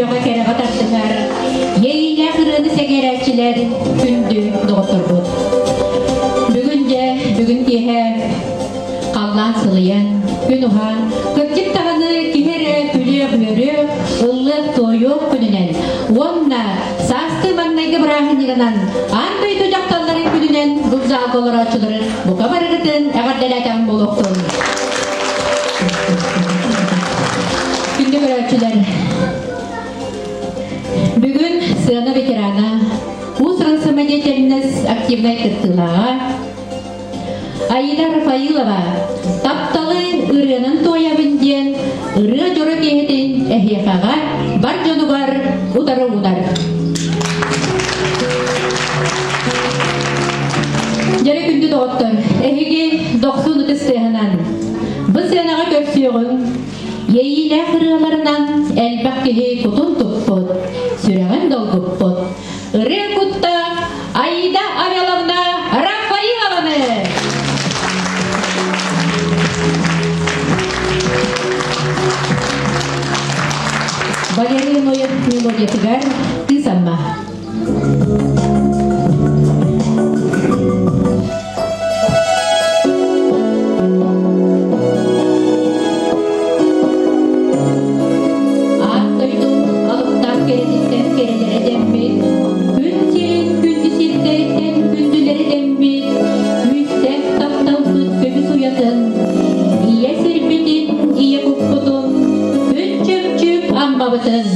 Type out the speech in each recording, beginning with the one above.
Сүрэҕэ кэрэҕэ тардыһар, иэйиилээх ырыаны сэҥээрээччилэр күндү доҕотторбут. Бүгүн дьэ, бүгүн киэһэ халлаан сылыйан, күн уһаан, кырдьык даҕаны киһи эрэ күлүөх-үөрүөх, ыллыах-туойуох күнүнэн уонна саастыы маҥнайгы бырааһынньыгынан аан дойду дьахталларын күнүнэн бу залга олорооччулары бука барыгытын эҕэрдэлээтэҕим буолуохтун. Күндү көрөөччүлэр, бүгүн сыана ветерана, уус-уран самодеятельность активнай кыттыылааҕа Аида Рафаилова «Тапталы ырыанан туойабын» диэн ырыа дьоро киэһэтин эһиэхэҕэ бар дьонугар утары уунар. Дьэрэ күндү доҕоттор, эһиги дохсун ытыс тыаһынан бу сыанаҕа көрсүөҕүҥ, иэйиилээх ырыаларынан элбэх киһи кутун туппут, сүрэҕин долгуппут ырыа куттаах Аида Авеловна Рафаилованы! Валерий Ноев мелодиятыгар «Ты сама». Аат дойду алыптаах кэрэтиттэн кэрэлэрэ дэммит, күн сирин күндү сирдэриттэн күндүлэри дэммит, күүстээх тапталбыт көмүс уйатын, ийэ сирбитин, ийэ куппутун, күн чөмчүүк аммабытын.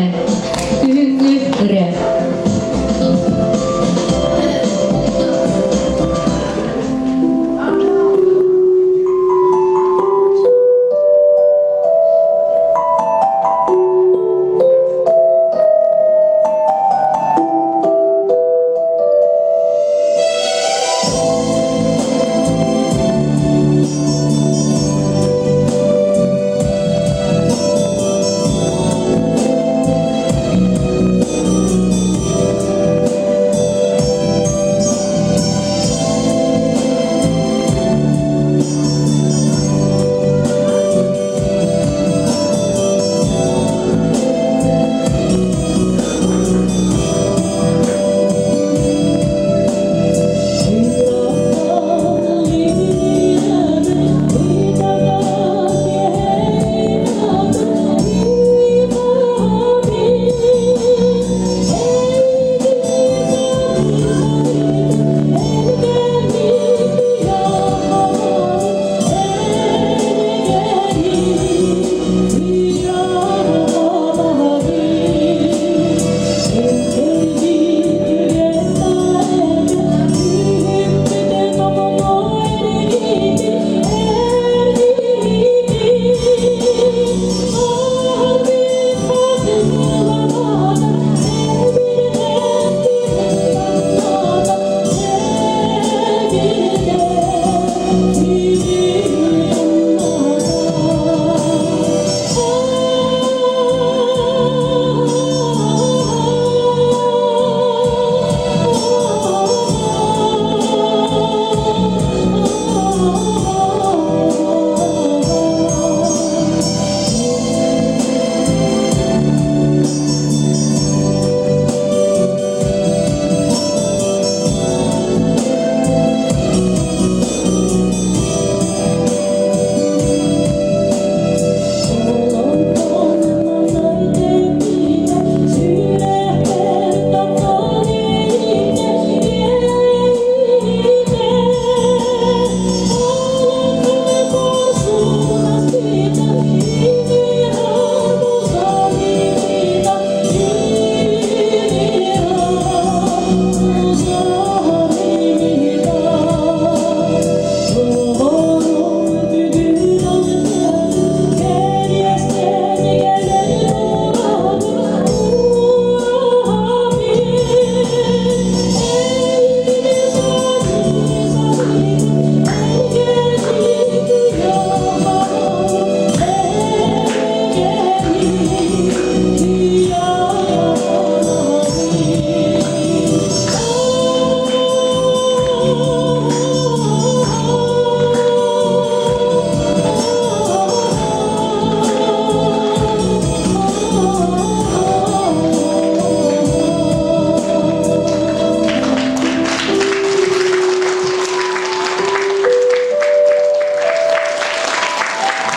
Сардаана, күһүҥҥү ырыа.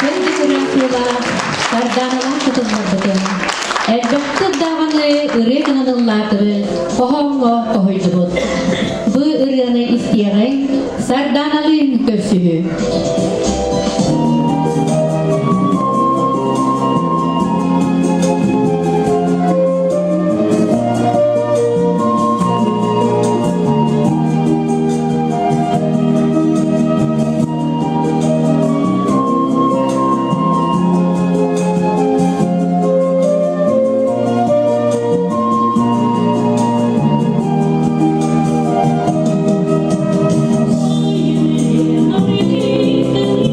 Күн Сарданалаах кытылларбытын, элбэхтик даҕаны ырыа гынан ыллаатыбыт, хоһооҥҥо хоһуйдубут. Бу ырыаны истиэҕиҥ, Сарданалыын көрсүһүү. Thank you.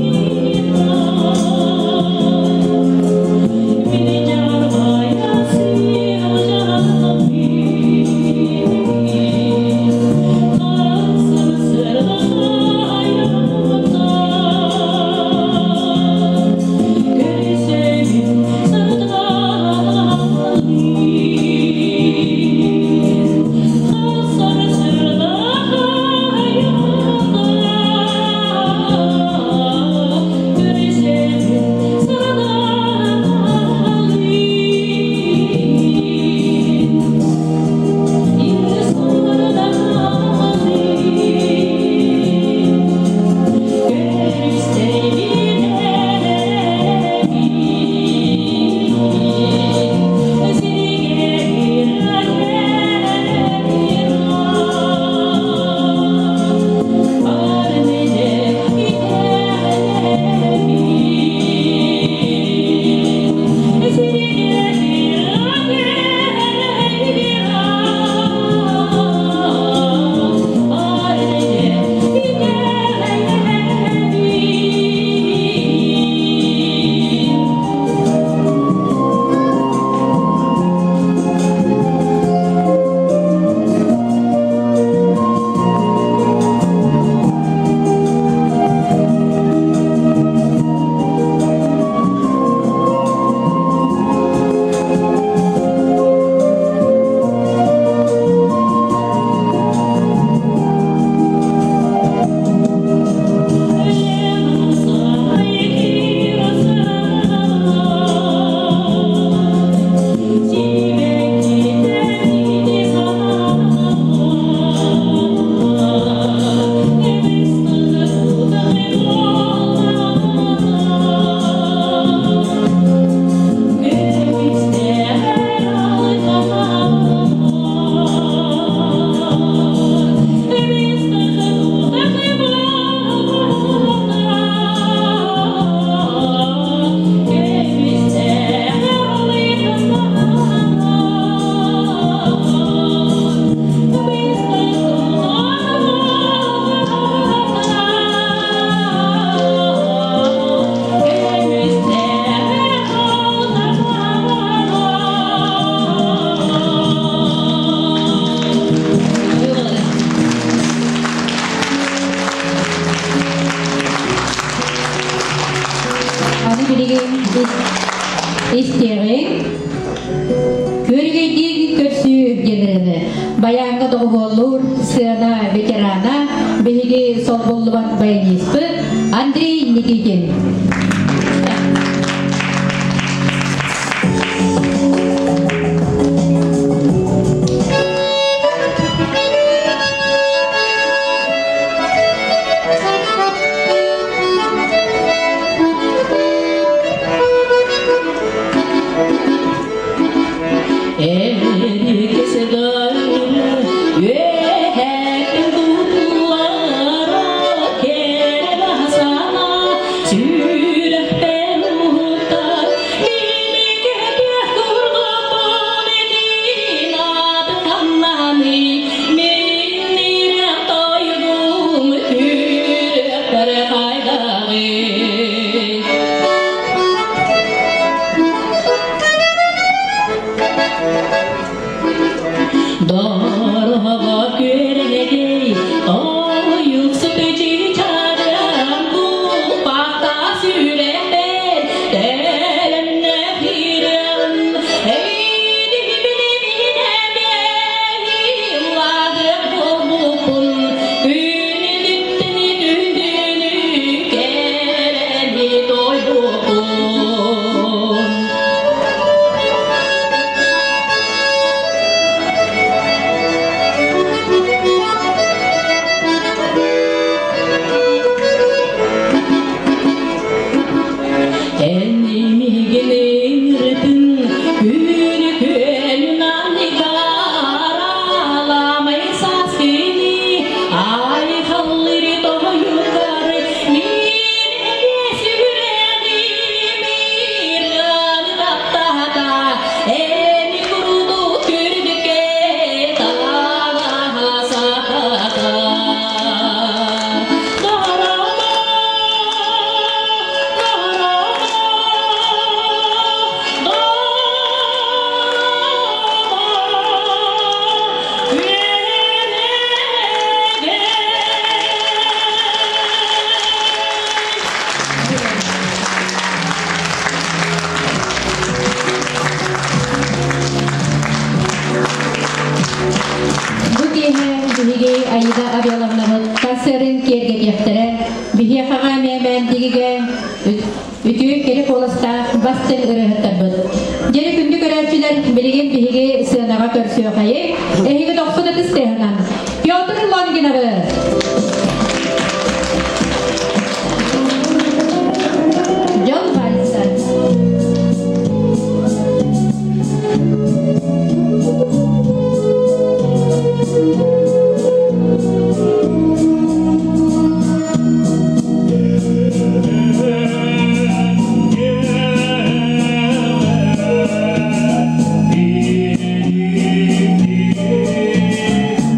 Баяҥҥа доҕуһуоллуур сыана ветерана, биһиги солбуллубат баяниспыт Андрей Никитин. Дорого күөрэгэй, ойуксут чыычаарам кулпахта сүрэхпэр төлөннө киирэн, эйдибини-минэбэни ыллаһык буолбуппун, күнүттэн күндүнү кэрэни тойбуппун. Энимигин күн күөнүн анныгар саскыны айхаллыр тоһуйугар мин сүрэҕим ырыаны таптаата эми курдук күрдүккэ таҥаһа сатата. Бу киэһэ биһиги Аида Авеловнабыт концерын киэргэтиэхтэрэ, биһиэхэҕэ мээмээнтигигэ үтүө кэрэ куоластаах бастыҥ ырыаһыттарбыт. Дьэри күндү көрөөччүлэр, билигин биһиги сыанаҕа көрсүөхайы, эһиги дохсун ытыс тыаһынан Петр Лонгиновы! Дьон вальса.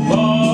Yeah.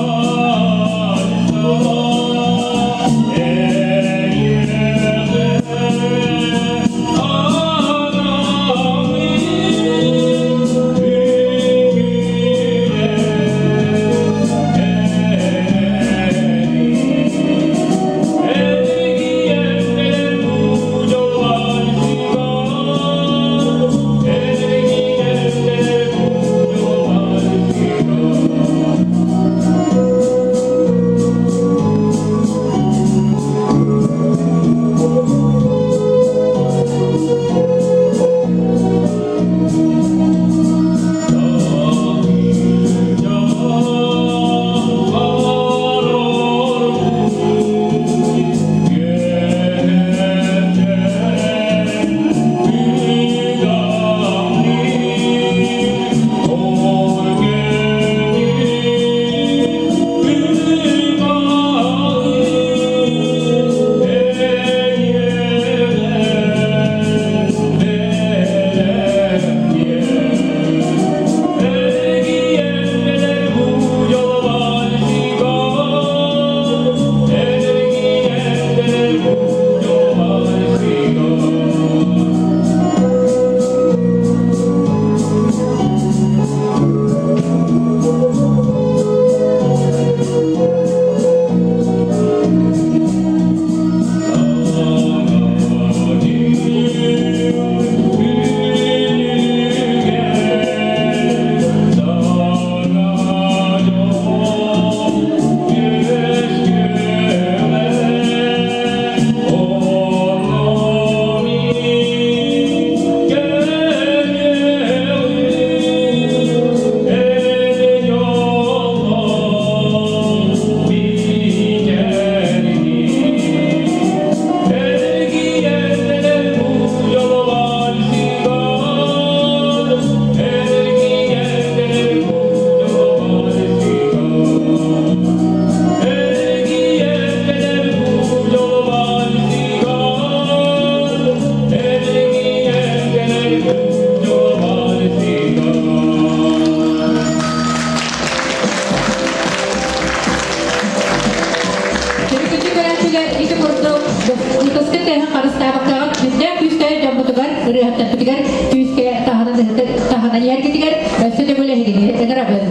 Өссө төгүл эһигини ыҥырабын.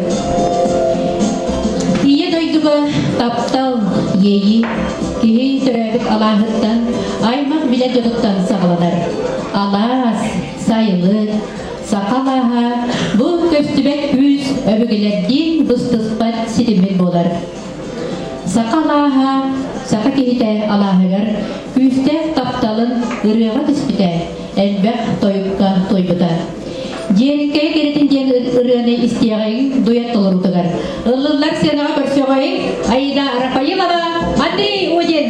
Ийэ дойдуга таптал, иэйии, киһи төрөөбүт алааһыттан, аймах билэ дьонуттан саҕаланар. Алаас, сайылык, саха алааһа бу көстүбэт күүс өбүгэлэрдиин быстыспат ситиммит буолар. Саха алааһа, саха киһитэ алааһыгар күүстээх тапталын ырыаҕа түспүтэ, элбэх тойукка туойбута. Дьиэриккэй кэрэтин диэн ырыаны истиэҕиҥ дуэт толоруутугар. Ыллыллар сценаҕа көрсөҕөйүҥ Аида Рафаилова, Андрей Удин.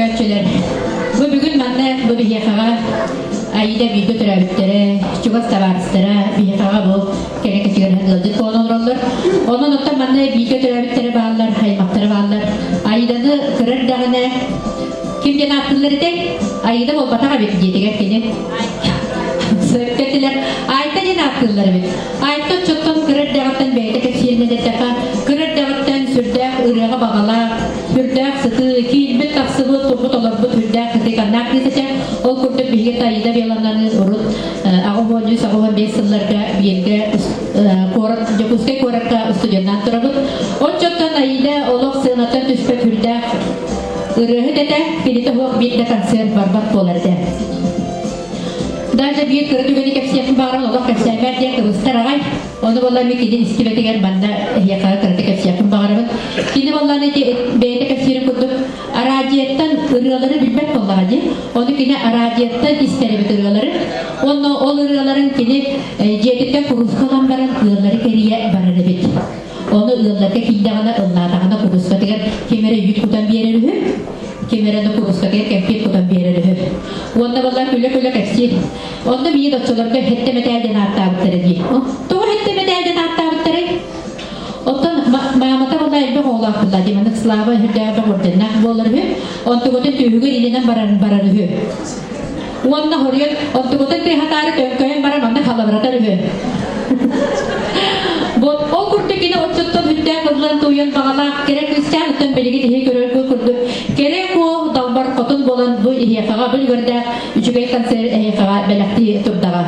Көрөөччүлэр, бу бүгүн манна бу биһиэхэҕэ Аида бииргэ төрөөбүттэрэ, чугас табаарыстара биһиэхэҕэ бу кэрэ кэчигэрһэн ыалдьыт буолан олороллор. Онон оттон манна бииргэ төрөөбүттэрэ бааллар, аймахтара бааллар. Аиданы кыра эрдэҕинэ ким диэн ааттыыллар этэй? Аида буолбатах эбит диэтигэр кини. Сөпкө этилэр. Айта диэн ааттыыллар эбит. Айта оччоттон кыра эрдэҕиттэн бэйэтэ кэпсииринэн эттэххэ, кыра эрдэҕиттэн сүрдээх ырыаҕа баҕалаах, сүрдээх сытыы, киирбит-тахсыбыт, турбут-олорбут сүрдээх сытыы каннаах кыыс этэ. Ол курдук биһиги Таида Беловнаны урут 83-85 сылларга бииргэ куорат Дьокуускай куоракка студеннаан турабыт. Оччоттон Аида олох сыанаттан түспэт сүрдээх ырыаһыт этэ, кинитэ суох биир да концерт барбат буолар этэ. Даже биир кыра түгэни кэпсиэхпин баҕаран олох кэпсээмээр диэн кыбыстар аҕай. Ону буолла ми кини истибэтигэр манна эһиэхэ кырата кэпсиэхпин баҕарабын. Кини буоллаан ити бэйэтэ кэпсиирин курдук араадьыйаттан ырыалары билбэт буоллаҕа дии. Ону кини араадьыйаттан истэр эбит ырыалары. Уонна ол ырыаларын кини дьиэтиттэн куруска ылан баран ыаллары кэрийэ барар эбит. Ону ыалларга киирдэҕинэ ыллаатаҕына куруускатыгар ким эрэ үүт кутан биэрэр үһү, ким эрэ куруускатыгар кэмпиэт кутан биэрэр үһү. Уонна баллар күлэ-күлэ кэпсиир. Онно миин оччолорго хэттэ мэтээл диэн ааттаабыттара дии. Тоҕо хэттэ мэтээл диэн ааттаабыттарай? Оттон маамата була элбэх оҕолоох буолла дии, маннык Слава үрдээҕэ орденнаах буолар үһү. Онтугутун түөһүгэр илинэн барар барар үһү. Уонна хоруйан онтугутун тыаһатаары төҥкөйөн баран манна халабыратар үһү. Вот ол курдук кини оччоттон үрдээх ыллан тууйан баҕалаах кэрэ кыысчаан оттон билигин иһи көрөргө курдук кэрэ куо далбар хотун буолан бу иһиэхэҕэ бу үлүгэрдээх үчүгэй концерт эһиэхэҕэ бэлэхтии турдаҕа.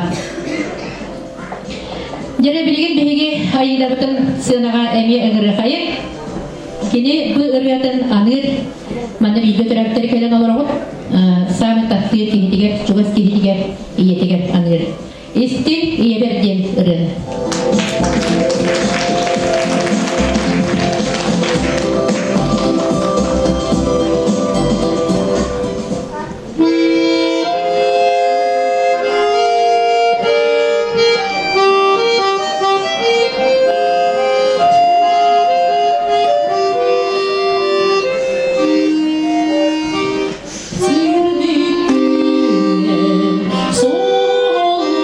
Дьэрэ билигин биһиги Аидабытын сыанаҕа эмиэ ыҥырыахайын. Кини бу ырыатын аныыр манна бииргэ төрөөбүттэри кэлэн олороҕут. Саамай таптыыр киһитигэр, чугас киһитигэр, ийэтигэр аныыр. Истин ийэбэр диэн ырыаны. Сирдик күннэр соллунан.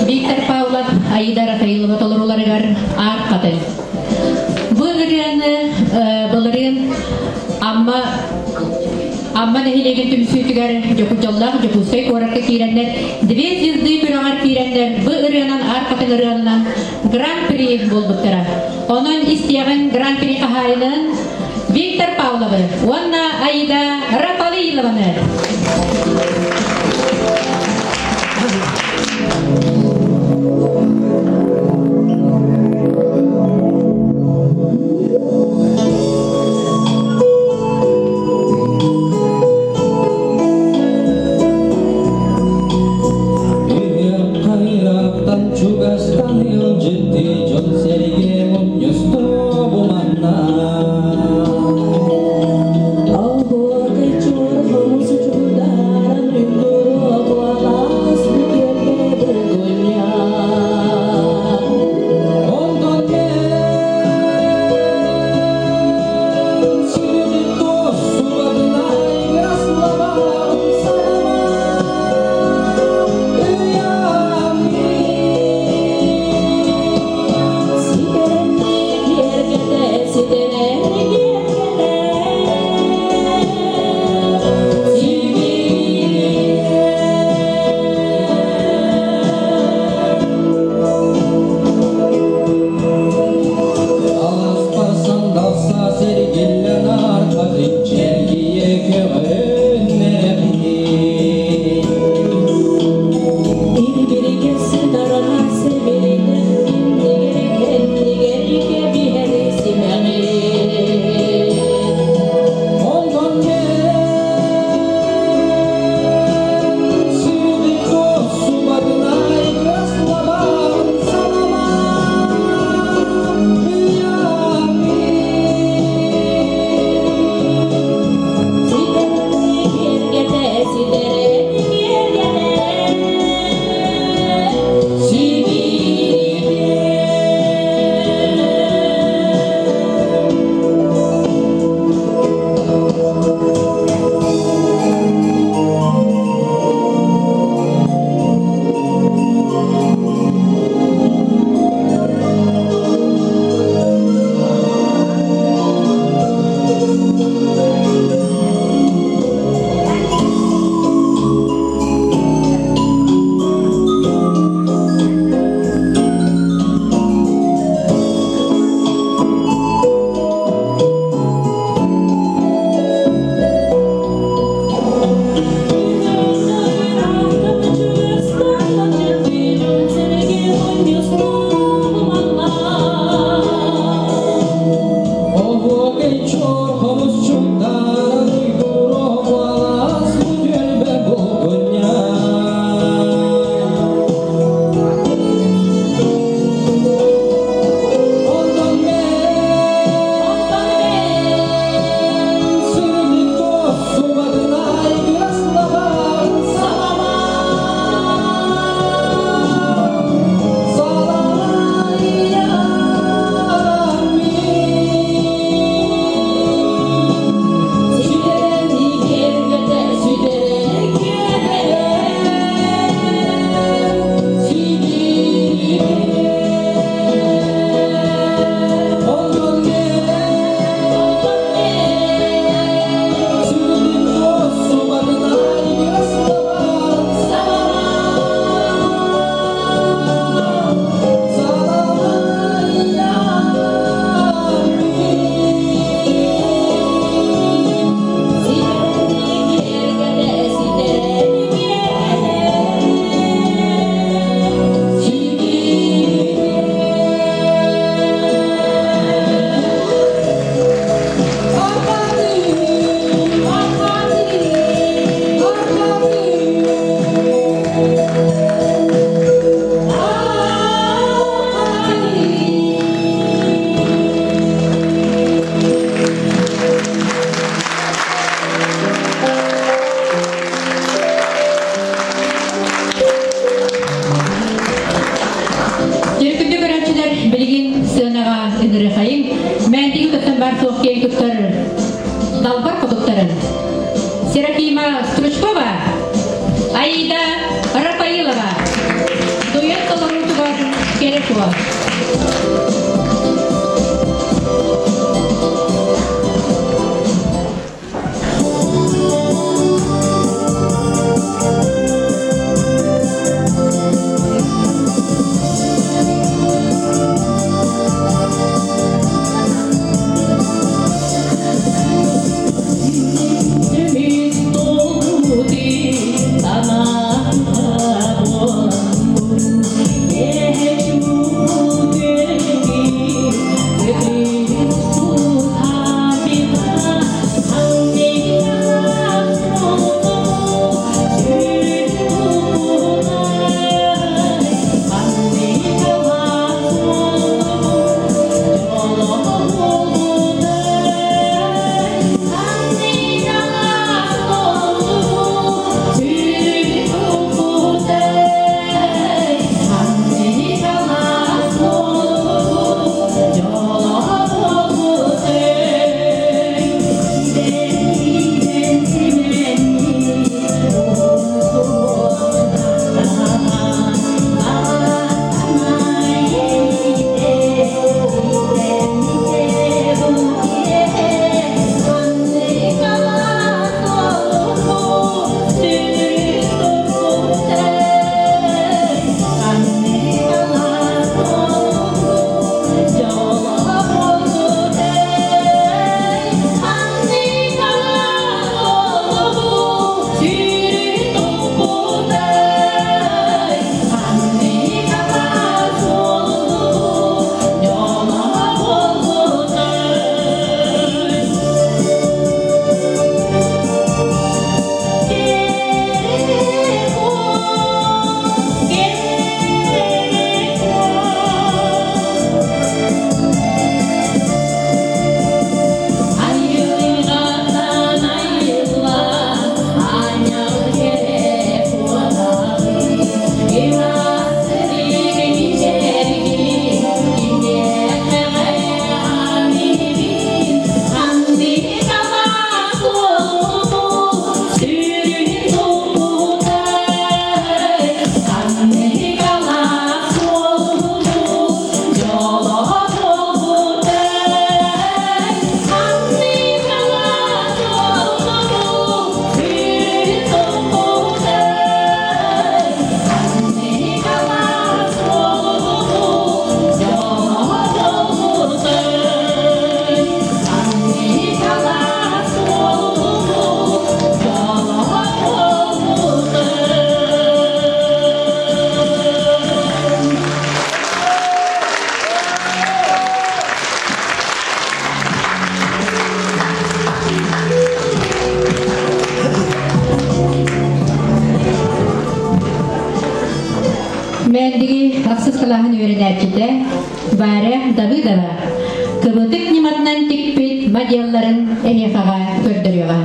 Виктор Павлов, Аида Рафаилова толорууларыгар Аар Хатыҥ. Бу ырыаны былырыын Амма Амма нэһилиэгин түмсүүтүгэр Дьокутдьоллоох Дьокуускай куоракка киирэннэр Две звезды күрэҕэр киирэннэр бу ырыанан Аар Хатыҥ ырыанынан Гран-при буолбуттара. Онон истиэҕиҥ Гран-при хаһаайынын Виктор Павловы уонна Аида Рафаилованы. Хайраттан чугастан ыалдьытты дьон сэргэ мунньусту бу манна. Оһуокай чуор хомус чугдааран үндүрү буолаас бүтүөккэ булгунньа. Онтон мен сүрүнүн туоссубатынай ыраслабаҕын санама Ситэрэнни киэргэтэ, ситэрэнни киэргэтэ, сибиир. Аласпа сандалса сэргиллэн архатын чэлгийэ көҕөннэрэбин. Илгиригэ сытарана сэбиринэ, иннигэр кэннигэр кэбиһэр симэҕин. Онтон мен сүрүнүн туоссубатынай ыраслабаҕын санама Ситэрэнни киэргэтэ, ситэрэнни киэргэтэ, Кэрэ Куо. Мээндиги ахсыс кылааһын үөрэнээччитэ Варя Давыдова кыбытык ньыматынан тикпит моделларын эһиэхэҕэ көрдөрүөҕэ.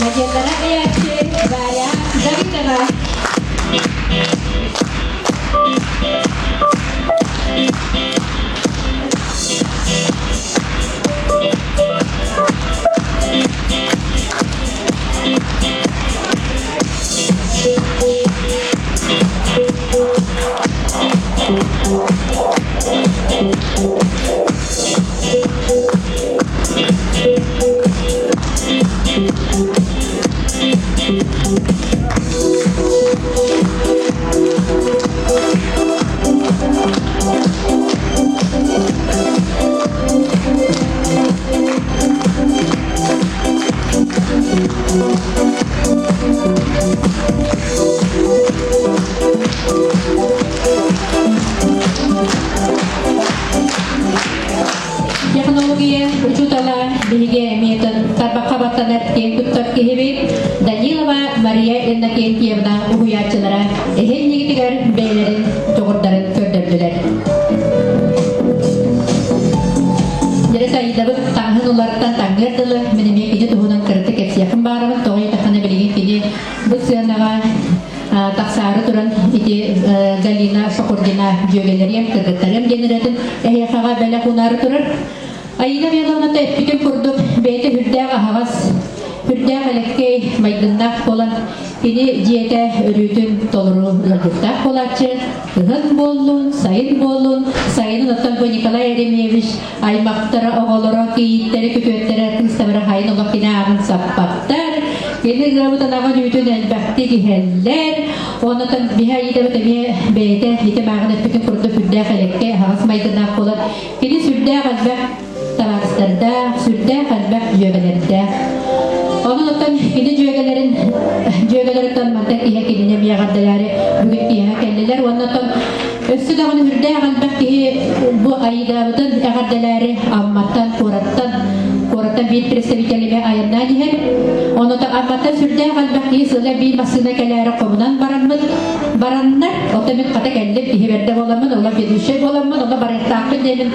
Модельлара айааччы Варя Давыдова. Технология учуутала биһиги эмиэтин тарбахха баттатан махтанар киэн туттар киһибит Данилова Мария Иннокентьевна уһуйааччылара эһиннигитигэр бэйэлэрин дьоҕурдарын көрдөрдүлэр. Дьэ Саидабыт таҥаһын уларыттан таҥныар дылы мин эмиэ кини туһунан кыратык кэпсиэххин баарабын тоҕо диэтэххинэ билигин кини бу сыанаҕа тахсаары туран ити Галина Шокурдина дьүөгэлэриэм кыргыттарыам диэн ырыатын эһиэхэҕэ бэлэх унаары турар. Аина Михайловната эппитин курдук бэйэтэ үрдээх аһаҕас, үрдээх элэккэй майгыннаах буолан кини дьиэтэ өрүүтүн толору ыалдьыттаах буолааччы. Кыһын буоллун, сайын буоллун, сайынын оттон бу Николай Еремеевич аймахтара, оҕолоро, кийииттэри, күтүөттэрэ, кыыстабара хайын олох кини ааҕын саппаттар. Кини ыабыт анаҕын үүтүн элбэхтик иһэллэр. Оннотон биһи Аидабыт эмиэ бэйэтэ ити мааҕын эппитин курдук үрдээх элэккэй аһаҕас майгыннаах буолан Кини сүрдээх элбэх табаарыстардаах, сүрдээх элбэх дьүөгэлэрдээх. Онон оттон кини дьүөгэлэрин дьүөгэлэриттэн мантан киһи кинини эмиэ эҕэрдэлээри бүгүн киэһэ кэллилэр уонна оттон өссө даҕаны сүрдээх элбэх киһи бу Аидаабытын эҕэрдэлээри Амматтан, куораттан куораттан биир представителигэ айаннаан иһэр. Онон Амматтан сүрдээх элбэх киһи сыла биир массыына кэлээри хомунан бараммыт бараннар, оттон мин хата кэллим, киһи бэрдэ буоламмын, ола ведущай буоламмын, ола барыахтаахпын диэмин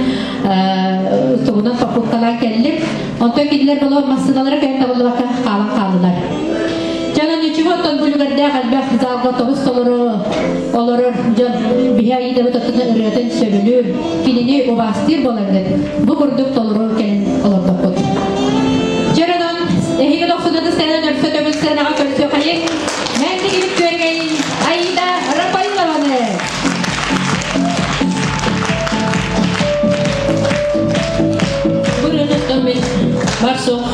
тугунан попуткалаан кэллим. Онтон кинилэр боло массыыналара кэлэн табыллыбакка хаалан хааллылар. Чанан ничего, оттон бүлүгэрдээх элбэх залга тобус толору олорор дьон биһи Аидабыт оттон ырыатын сөбүлүүр, кинини убаастыыр буолангыт бу курдук толору кэлин олордохпут. Чөрөнөн эһиги дохсунаты сэнэн өрсө төгүл сыанаҕа көрсүөхайыҥ. Мэнтигибит күөргэйин Аида Рафаилованы! Бу мин бар суох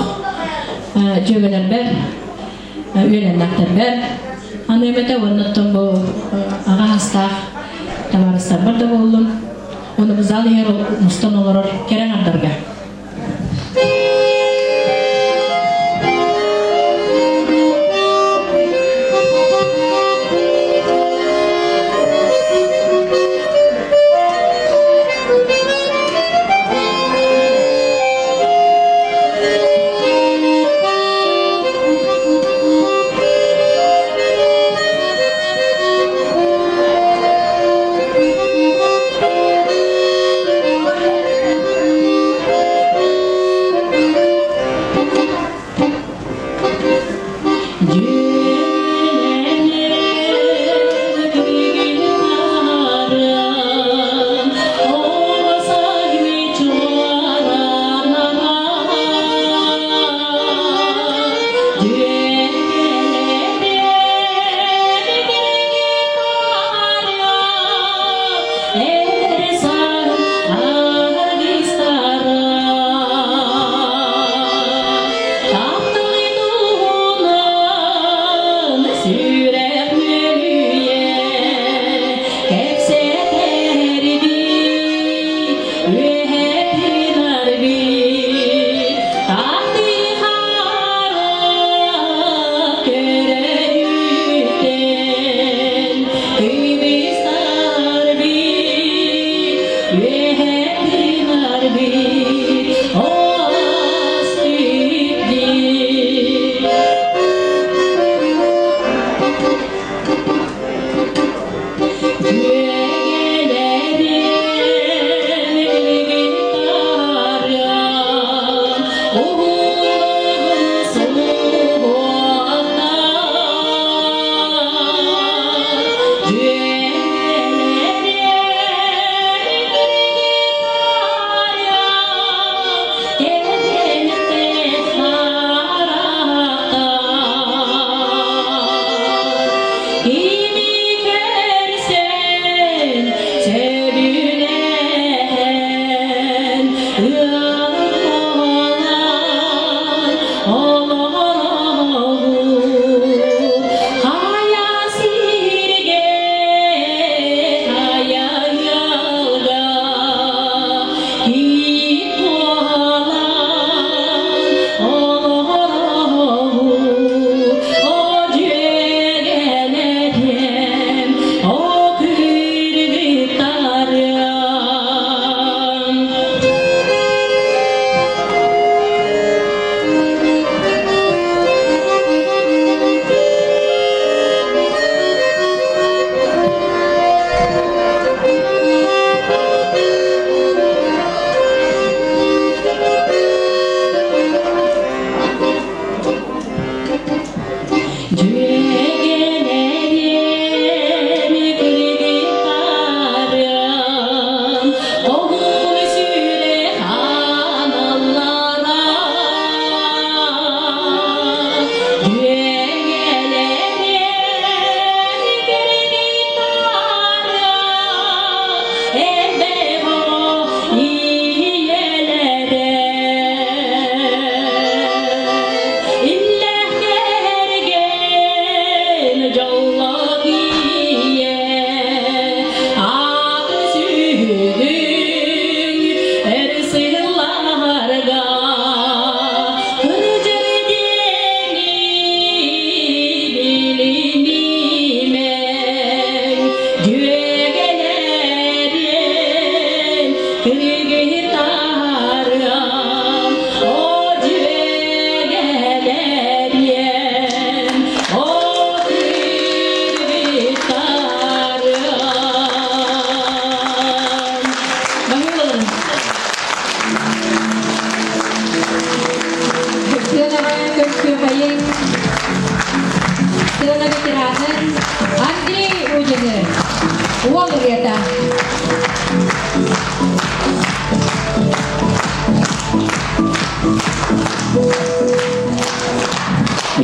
дьүөгэлэрбэр, үөлэннэхтэрбэр аныам этэ уонна бу аҕа астаах табаарыстарбар да буоллун, уонна бу зал иһэр мустан олорор кэрэ аҥардарга.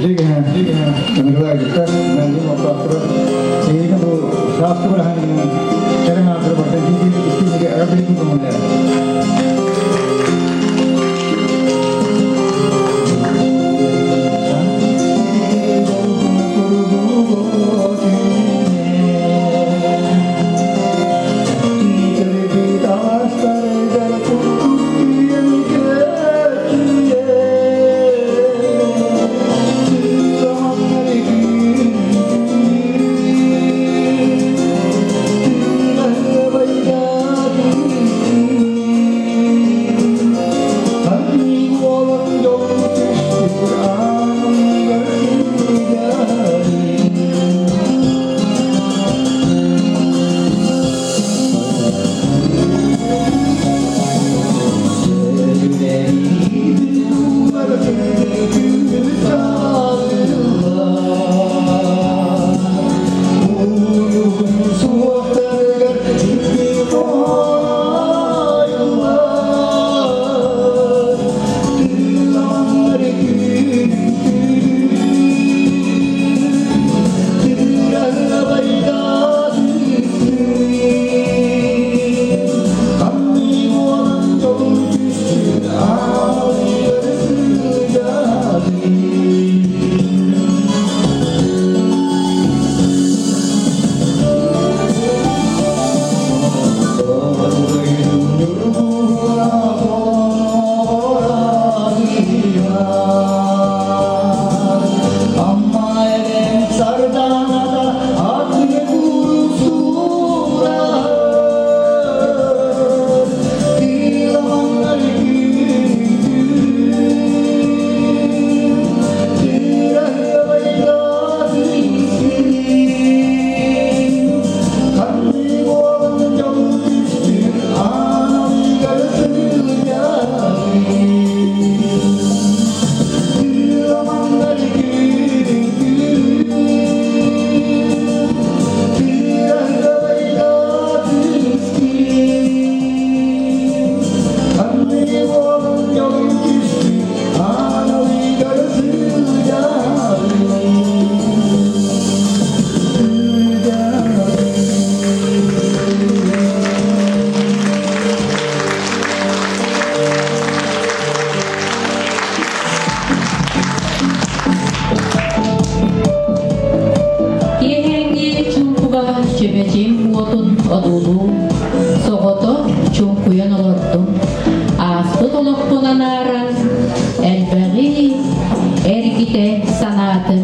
Николаевичтар, Мэлдьи Моппаахтара, эйигин бу сааскы быраһаанньыгынан кэрэ аҥаардары барыта биир-биир истиҥнигэ эҕэрдэлиибин көҥүллээн. Киэһээҥҥи чуумпуга чүмэчим уотун одуулуу, соҕотох чуҥкуйан олордум. Ааспыт олохпун анааран, элбэҕи эргитэ санаатым.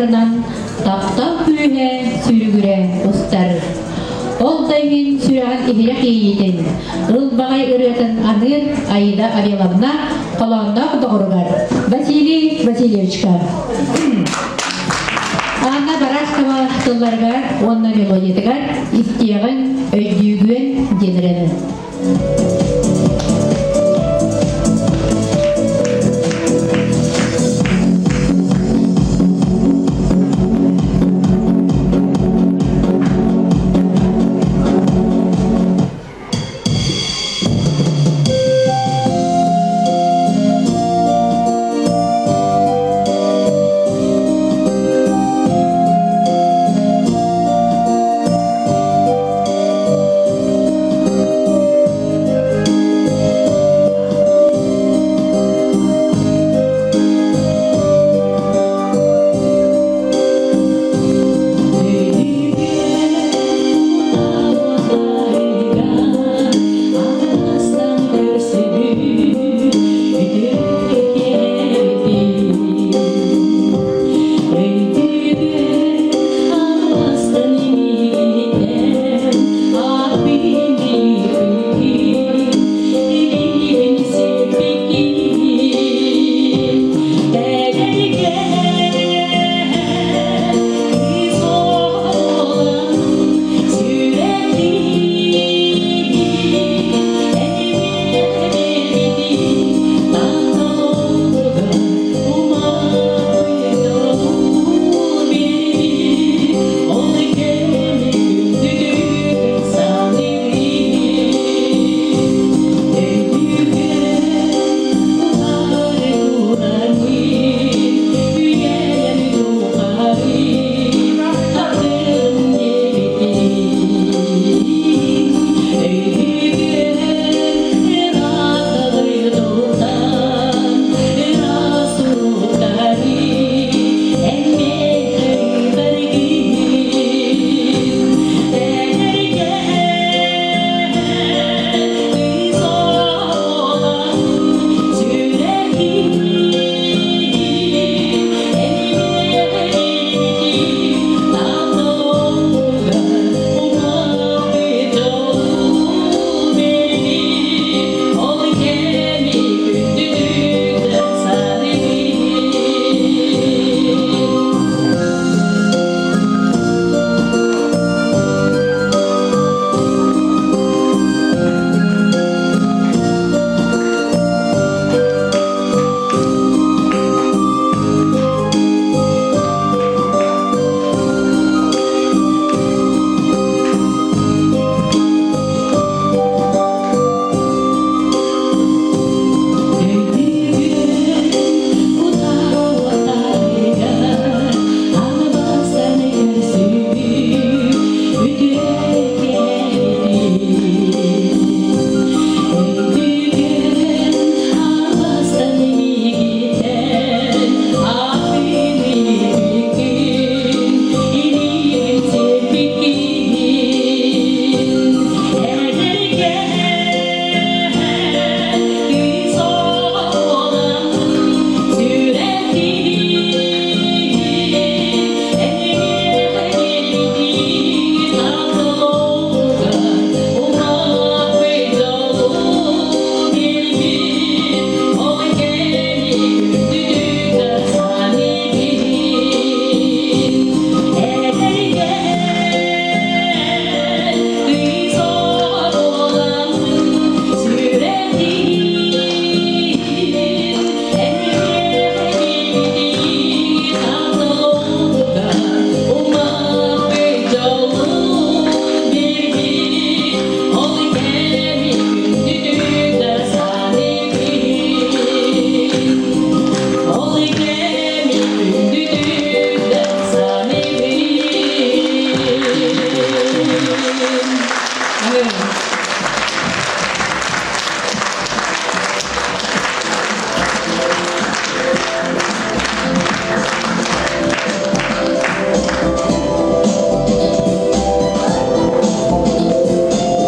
тумустарынан таптал күүһэ сүүрүгүрэ устар. Ол да иһин сүрэҕин иһирэх иэйиитин, ылбаҕай ырыатын аныыр Аида Авеловна холоонноох доҕоругар Василий Васильевичка. Анна Барашкова тылларыгар уонна мелодиятыгар истиэҕин, өйдүүгүөн диэн эрэнэн.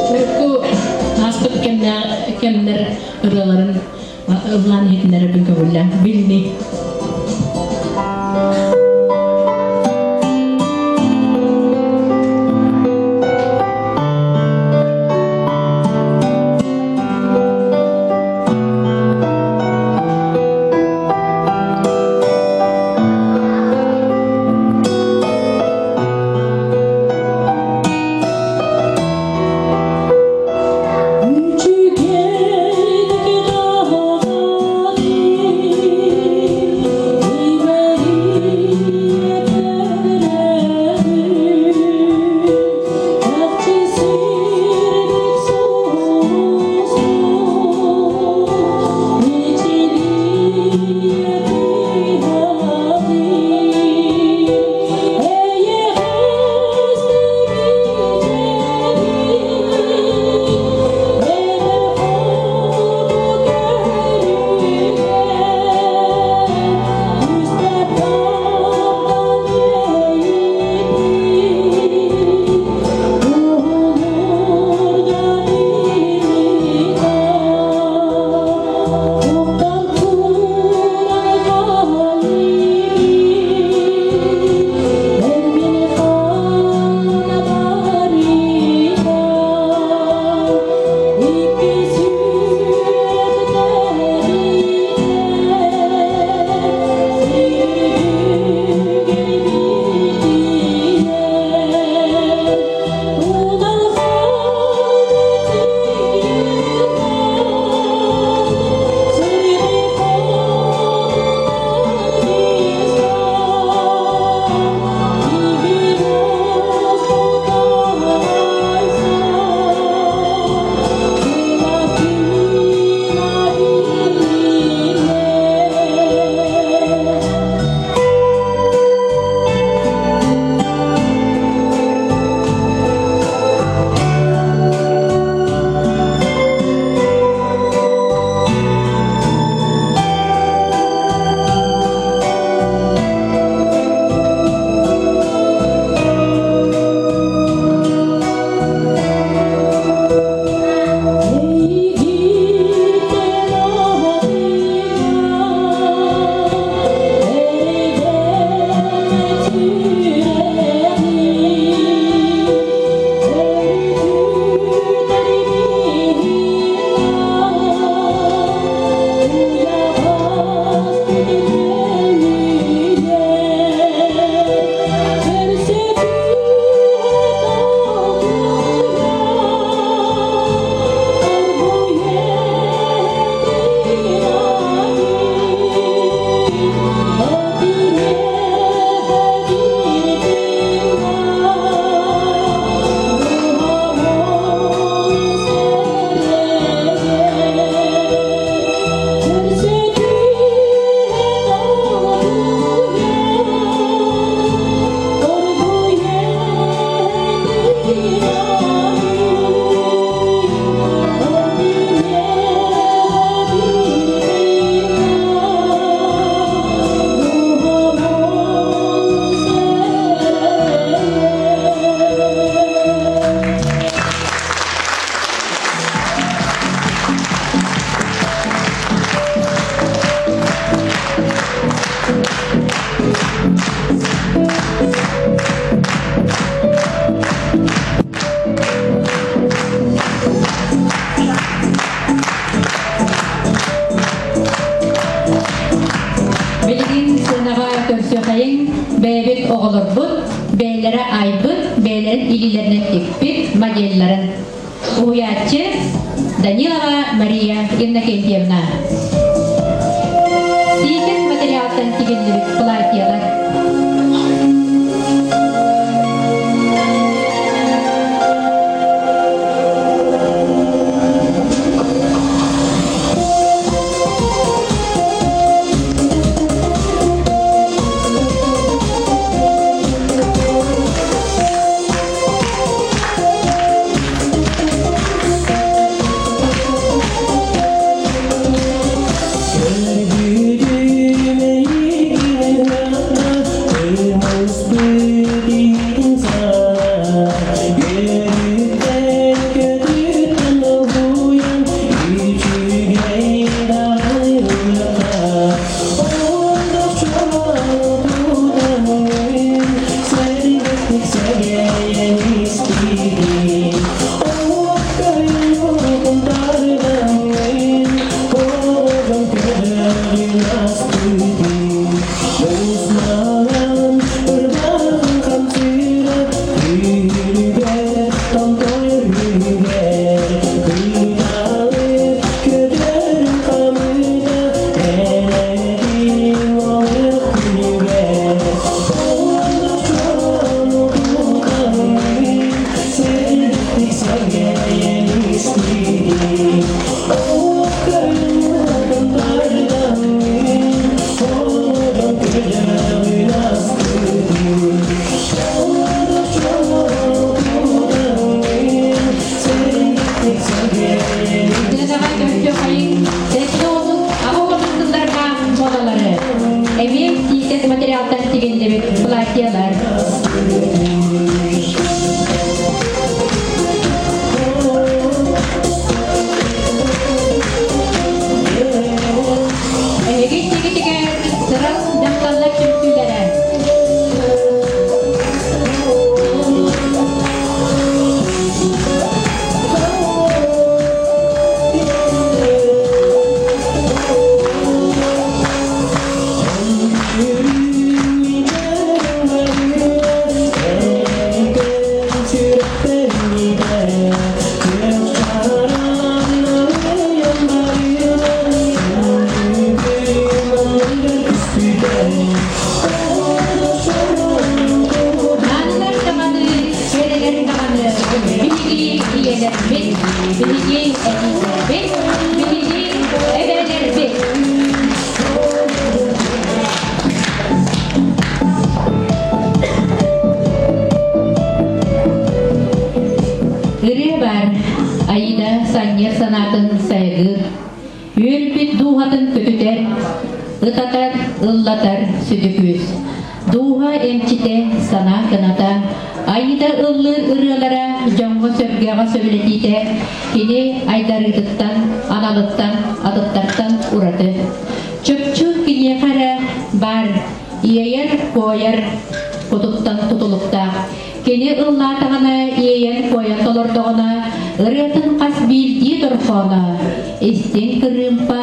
Урукку ааспыт кэмнэр ырыаларын ыллаан иһитиннэрэрбин көҥүллээн билни. Оҕолорбут бэйэлэрэ айбыт, бэйэлэрин илиилэринэн тикпит моделларын. Уһуйааччы Данилова Мария Иннокентьевна. Сиикэс материалтан тигиллибит платьелар. Эмиэ сиитэс материалтан тигиллибит платьелар. Эһиги тигитигэр сырал дьахталлар түмсүүлэрэ. Маанылар даҕаны, кэрэлэр даҕаны, биһиги ийэлэрбит, биһиги эдьиийдэрбит, биһиги эбээлэрбит. Ырыа баар Аида санньыар санаатын сайгыыр, үөрбүт дууһатын көтүтэр, ытатар, ыллатар сүдү күүс. Дууһа эмчитэ, санаа кыната, Аида ыллыыр ырыалара дьоҥҥо-сэргэҕэ сөбүлэтиитэ кини айдарыытыттан, аналыттан, атыттартан ураты. Чопчу киниэхэ эрэ баар иэйэр-куойар кутуттан тутулуктаах. Кини ыллаатаҕына, иэйэн-куойан толордоҕуна, ырыатын хас биирдии дорҕооно, истиҥ кырыымпа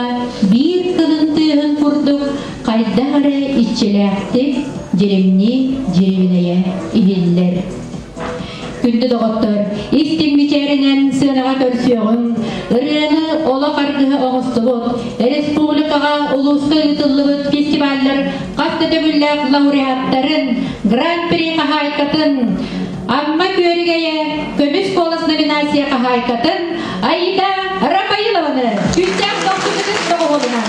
биир кылын тыаһын курдук хайдах эрэ иччилээхтик дьиримнии дьирибинэйэ иһиллэр. Күндү доҕоттор, истиҥ мичээринэн сыанаҕа көрсүөҕүҥ, ырыаны олох аргыһа оҥостубут, республикаҕа, улууска ыытыллыбыт фестиваллар хас да төгүллээх лауреаттарын, гран-при хаһаайкатын, Амма Күөрүгэйэ көмүс куолас номинация хаһаайкатын Аида Рафаилованы күүстээх дохсуннутун доҕуһуолунан.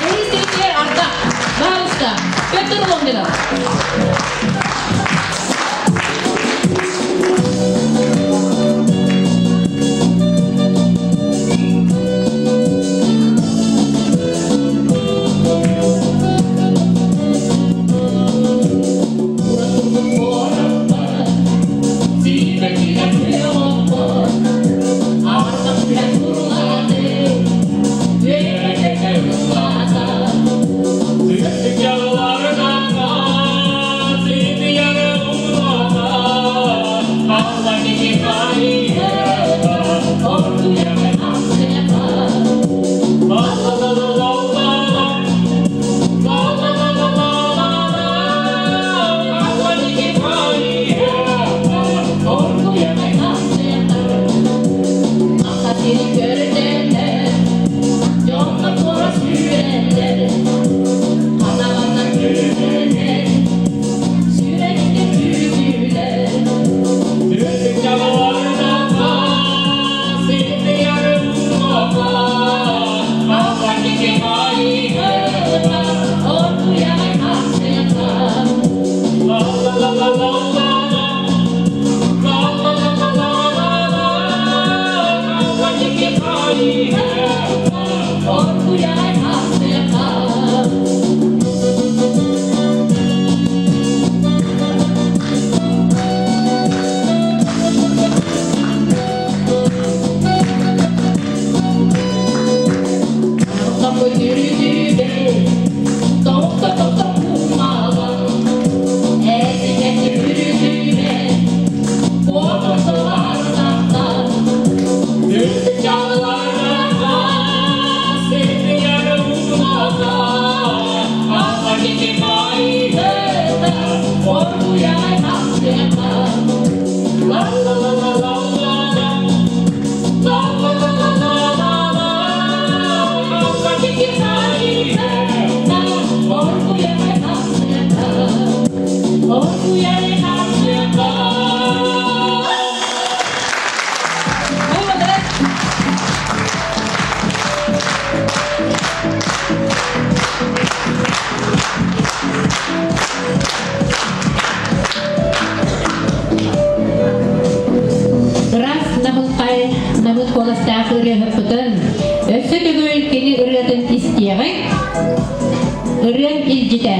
Эһиги ардах. Пожалуйста, Петр Лонгинов. Ыраас намылхай намыт куоластаах ырыаһыппытын өссө төгүл кини ырыатын истиэҕиҥ. Ырыам илдьитэ.